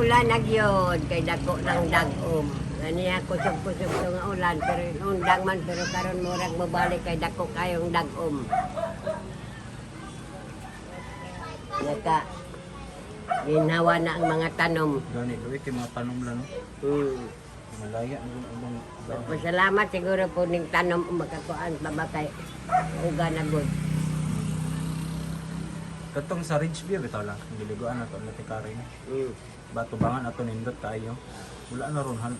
Ulan na gyud kay dako ng dagom. Ani ako kusog-kusog to nga ulan pero undang man, pero karon murag mobalik kay dako kayong dagom. Naka ginawa na ang mga tanom. Gani, luwi kay mga tanom lang, no? Malaya na yung ubang. Pasalamat siguro po ning tanom makakuan pa ba kay uga na gud. Katong sa Ridgeview, bitaw lang. Giliguan na to, natikari na. Batubangan ato nindot tayo. Wala na ron, hal,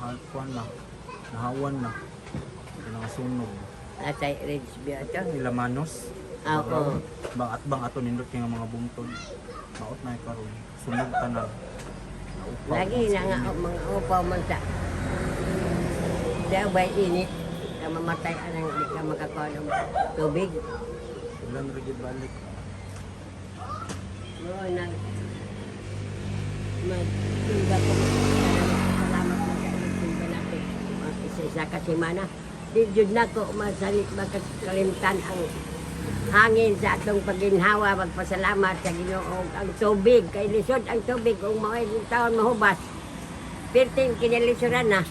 hal, kuan na. Nahawan na. Pinangasunog. Atay Ridgeview ato. Nila Manos. Ah, oo. Bang at bang ato nindot kay nga mga bungtod. Maot na karon. Sunog tanan. Naupaw. Lagi na nga ang mga upaw man sa Daw ba'y init ka mamatay anang di ka makakuha ng tubig. Ulan ra gyud balik. Oo, nang magsimba ko. Salamat na sa simba natin. Mga isa-isa ka semana. Di jud na ko masali makakalimtan ang hangin sa atong paginhawa, magpasalamat sa Ginoo ang tubig kay lisod ang tubig kung mao'y taon mahubas pirting kinalisuran na.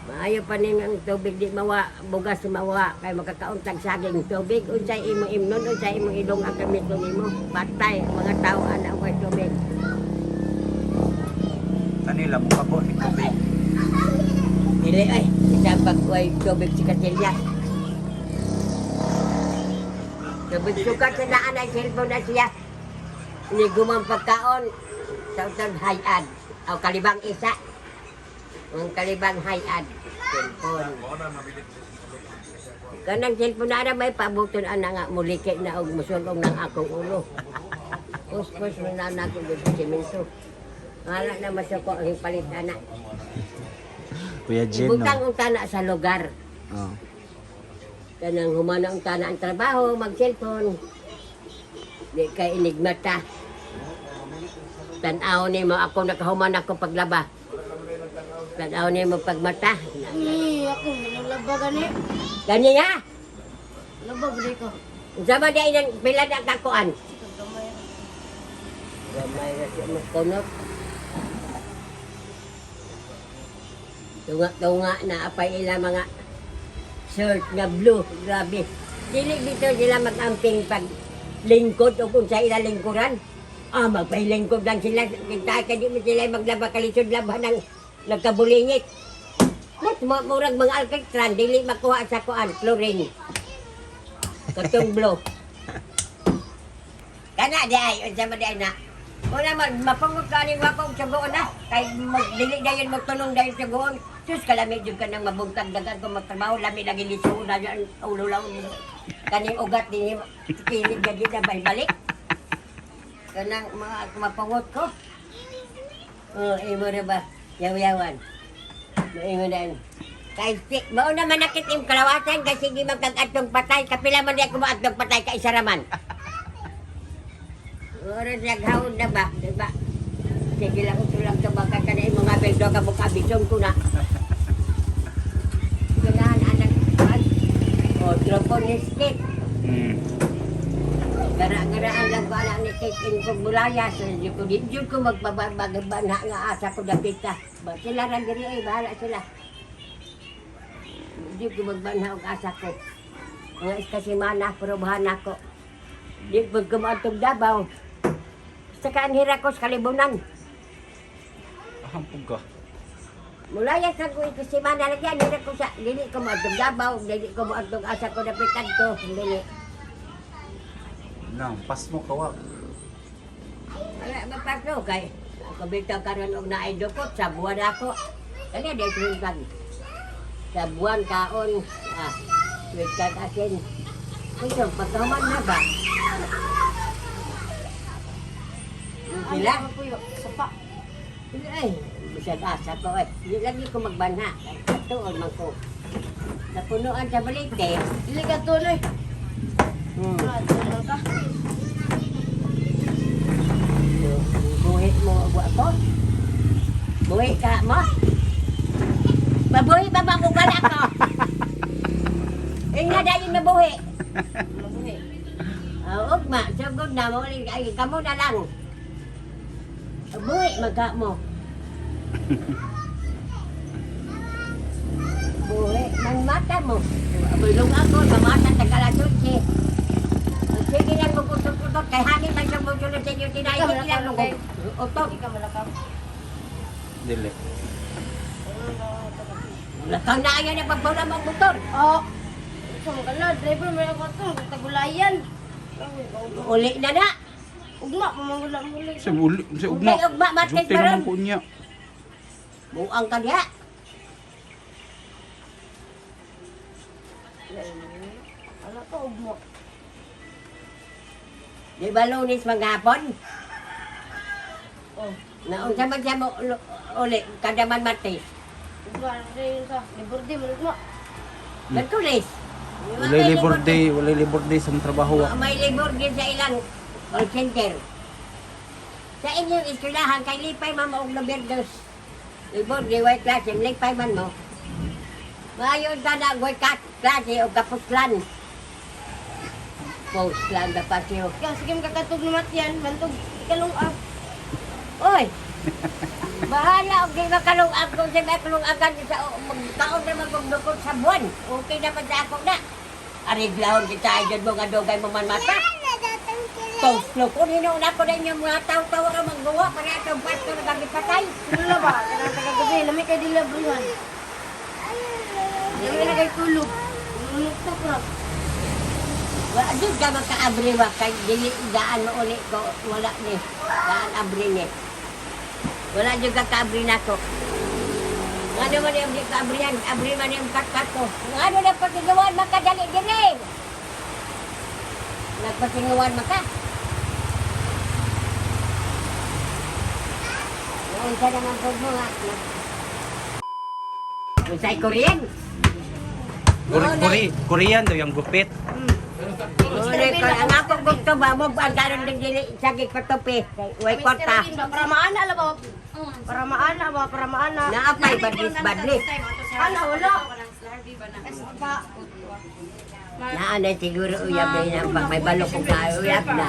Maayo pa ning ang tubig di mawa, bugas mawa kay makakauntag saging tubig unsay imong imnon, unsay imong ilong ang gamiton nimo, patay ang mga tao ana way tubig. Kanila mo kabo ni tubig. Dili ay isa pag way tubig si Katilya. Tubig sukat sa daan ay cellphone na siya. Ni gumang pagkaon sa utang hayad. O kalibang isa. Ang kalibang hayad. Cellphone. Kanang cellphone na ara may pabuton ana nga muliki na og musulong ng akong ulo. Kuspos mo na na akong sa simento. Wala na masuko ang palit ana. Kuya Jen, no. Ibutang ang tana sa lugar. Oh. Kanang humana ang tana ang trabaho, mag-cellphone. Di kay enigmata. Tanaw ni mo ako nakahuman ako paglaba. Tanaw ni mo pagmata. Eh, ako, manulaba gani. Gani nga. Laba gani ko. Unsa ba di nang pila na kakuan? Gamay. Gamay ra siya magkunot. Tunga-tunga na apay ila mga shirt nga blue. Grabe. Dili dito sila mag-amping pag lingkod o kung sa ila lingkuran. Ah, magpahilingkod lang sila. Kita ka di mo sila maglaba kalisod laban ng nagkabulingit. Mut, murag mga alkatran, dili makuha sa kuan, chlorine. Katong blue. Kana di ay, unsa man di ay na. Wala man, mapangot ka ning wako og sugoon na. Kay magdili dayon magtunong dayon sugoon. Sus, kalami jud ka nang mabuntag dagan ko magtrabaho, lami lagi lisuon na yan, ulo lang. Kaning ugat din pilit gagi na balik. Kanang mga mapangot ko. Oh, imo ra ba? Yaw-yawan. Maingon na yun. Kay si, mao na manakit im kalawasan kasi di man kag atong patay kapila man di ako moadtong patay ka isa raman. Oras naghawod na ba, di ba? Sige lang usulang sa baka ka na imong abel do ka bukabisong ko na. Ganahan anak kuan. O tropo ni Skip. Gara-garaan lang ko anak ni Kate in Bulaya. So, di ko di jud ko magbabagabana nga asa ko dapita. Ba sila ra diri ay bahala sila. Di ko magbanha og asa ko. Mga iskasimana, probahan ako. Di ko gumaantog Davao. Sa kaanhira ko sa kalibunan. Ahampog ka. Mulaya sa ko ikasimana lagi, anhira ko sa, dili ko maantog Davao, dili ko maantog asa ko dapitan to. Dili. Nang, pas mo kawa. Wala mapaslo kay ako bitaw karon og naay dukot sa buwan ako. Kani di suntag. Sa buwan kaon ah with kag asin. Unsa pagkahuman na ba? Sila? Ano puyo? Sapa. Ay, bisag asa ko eh. Di lagi ko magbanha. Katuon man ko. Napunuan sa balite. Dili ka tuloy. Ah, tuloy ka. Buhi mo wa ko. Buhi ka mo. Mabuhi ba ba kung wala ko? Inga dayon mabuhi. Mabuhi. Ah, ugma, sugod na mo ay kamo na lang. Buhi magka mo. Buhi man mata mo. Bulong ako, mamata taga-alas 11. Sige lang mo kutot-kutot, kay hangin man siyang musulod sa inyo, tinay, sige lang mo utot. Hindi ka malakaw. Dili. Lakang na ayaw na pagbola mo ang motor. Oo. Ikaw ka na, driver mo ako ito. Tagulayan. Uli na na. Ugma, mamangula mo ulit. Sa uli, sa ugma. Ugma, ugma, Martes Sulti naman baron. po niya. Buang ka niya. Ano to, ugma? Di ba Lunes maghapon? Oh. Naunsa man siya mo uli, kada man Martes. Ugma, ano rin sa Liborde mo, ugma. Merkulis. Walay labor day, walay labor day sa trabaho. Ah. May labor din sa ilang call center. Sa inyong eskwelahan, kay lipay man mo og Loberdos. Labor di way klase, lipay man mo. Maayon ka na, way klase o kapuslan. Puslan na pasyo. Ikaw, sige makakatug na matyan, bantog, ikalong up. Oy! Bahala og di makalungag kung sa makalungagan sa magkaon na magdukot sa buwan. Okay naman sa ako na. Ariglahon kita ay dyan mo nga dugay mo man mata. Toast lo ko hinuon ako na inyong mga tao-tao ka maggawa para atong pasto na kami patay. Sino ba? Kanang tagagabi, lami kay dila brihan. Lami na kay tulog. Lunok ra. Wa jud ka makaabri wa kay dili daan mo uli ko wala ni. Daan abri ni. Wala jud ka kaabri nako. Ngano man yung di kaabrihan, abri man yung katkat ko. Ngano na patingawan makadali diri. Nagpatingawan maka. Naunsa naman po mo nga. Unsay Korean? Kore, Korean daw yung gupit. Uli ko, ang ako gusto ba mo ang karon din dili sagig patupi. Way kwarta. Para maana la ba? Para maana ba? Para maana. Naapay badlis badlis. Ana wala. Pa. Naa na siguro uyab na pag may balok kong kauyab na.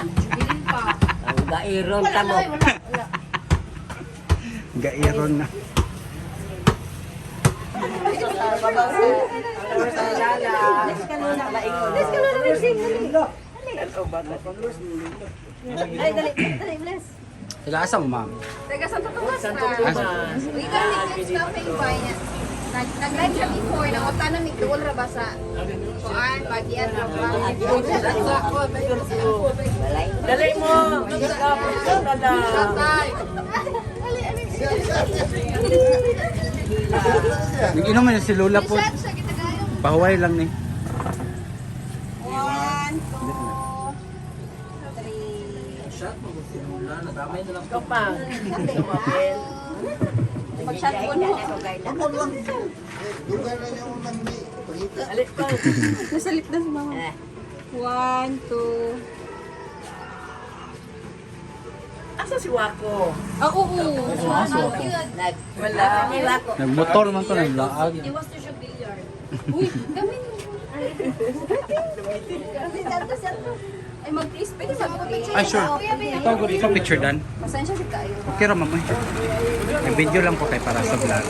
Ang gairon Wala ta mo. wala wala. Gairon na. Taga asa mo, ma'am? Taga Santo Tomas na. Asa? We got a tickets cafe ba niya. Nag-live siya before, nangota na mig duol ra ba sa kuan, bagian ra ba. Balay. Dali mo! Tatay. Nag-inom man si Lola po. Shot siya kita kayo. Pahuway lang ni. One, two, three. Ikaw pa. Pag-shot ko no. Dali pa. Nasalip na si mama. Eh, One, two. Asa si Wako? Ah, oo. Nag Wala. Wala ko. Nagmotor man to, naglaag. Iwas to siya billiard. Uy, kami mo. Ay, mag-please. Pwede mag-picture. Ay, sure. Ikaw, ikaw picture dan. Pasensya si kayo. Okay ra, ma'am. Ay. Nag-video lang po kay para sa vlog.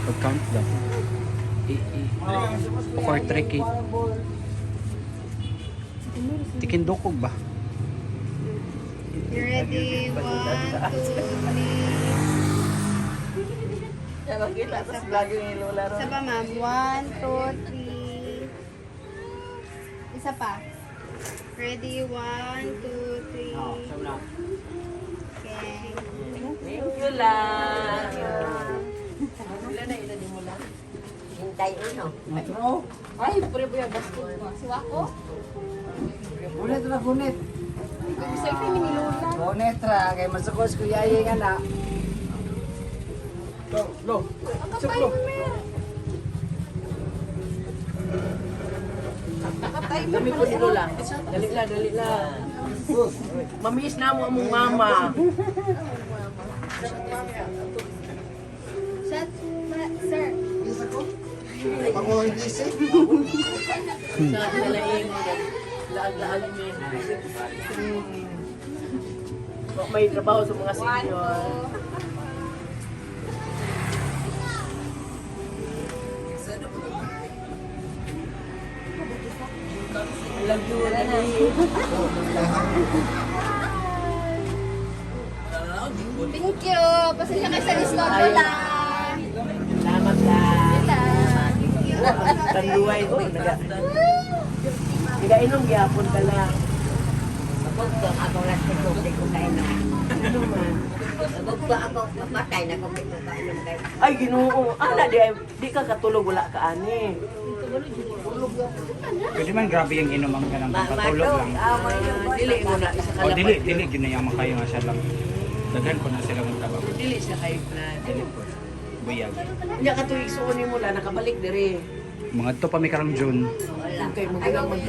Pag-count daw. I, i, 4, 3, K. Tikindukog ba? You ready? One, two, three. Nakita sa vlog ni Lola ron. Isa pa, ma'am. One, two, three. Isa pa. Ready? One, two, three. Okay. Thank you lang. Hintay uno. Ay, pure po yung basket ko. Si Wako? Gunit ra gunit. Selfie mi ni Lola. Gunit ra kay masukos ko yayi nga na. Ang kapay mo, Mer. Nakatay mo. Kami po ni Lola. Dali la, dali la. Mamiss na mo among mama. Shot, sir. Sa nalaing. Laag-laag mi. May trabaho sa mga One, senior. two. I love you, dali. Thank you. Pasensya kayo sa disturbo lang. Salamat lang. Thank you. Tanduay ko. Nagainom gyapon ka lang. Mabugto ako last ko, di ko kainom. Ano man? Mabugto ako, mamatay na kung di ko kainom kayo. Ay, Ginoo. Ana, di ka katulog, wala ka ani. Pwede man grabe yung inom ang kanang patulog lang. Dili mo na isa O ka dili dili ginayama kayo nga siya lang. Daghan ko na sila mong tabang. Dili siya kay blood. Dili po. Buyag. Nya katuig suon nimo la nakabalik diri. Mga to pa mi karong June. Okay, mo ginang mag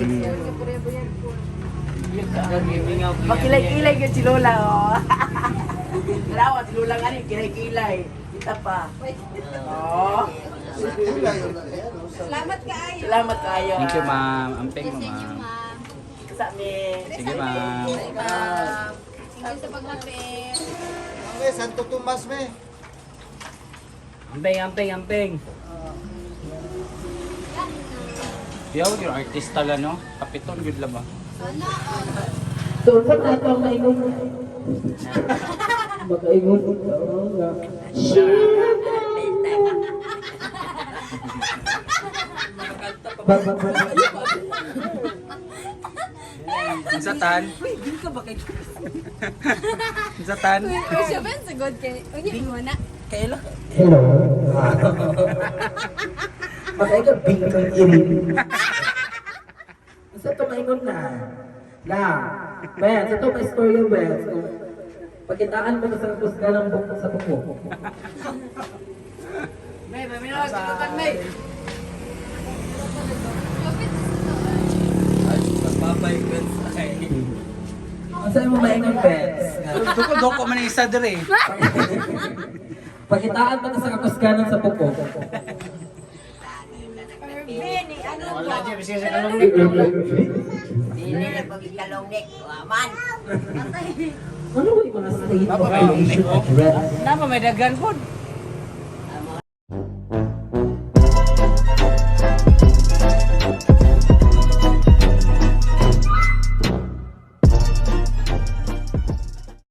Makilay-kilay gyud si Lola oh. Tanawa si Lola ngani kilay-kilay. Kita pa. Oh. Salamat kaayo. Salamat kayo. Thank you, ma'am. Amping mo, Sa inyo, ma'am. ma'am. Sa mi. Sige, ma'am. Ma'am. Thank you sa paghapit. Me, Santo Tomas, me. Amping, amping, amping. Yaw, yung artista la, no? Kapiton, yun la ba? Sana all. So, sa tato ang maingon. Makaingon. Oo nga. Unsa tan? Unsa tan? Uy, siya ba yung sagot kay? Uy, mo na. Hello. Makaingon, bingkang irin. Sa to maingon na. La. Ben, sa to may story Ben. So, pakitaan mo na sa kusga ng buko sa buko. May, may minawas ka may. Ang sa'yo mo maingon, Ben? Doko, doko man ang isa dire. Pakitaan mo na sa kakusganan sa buko. Bini, ano ba? Dili na pag ikalong nek, waman. Ano ba yung mga state of relation address? Napa may dagan po.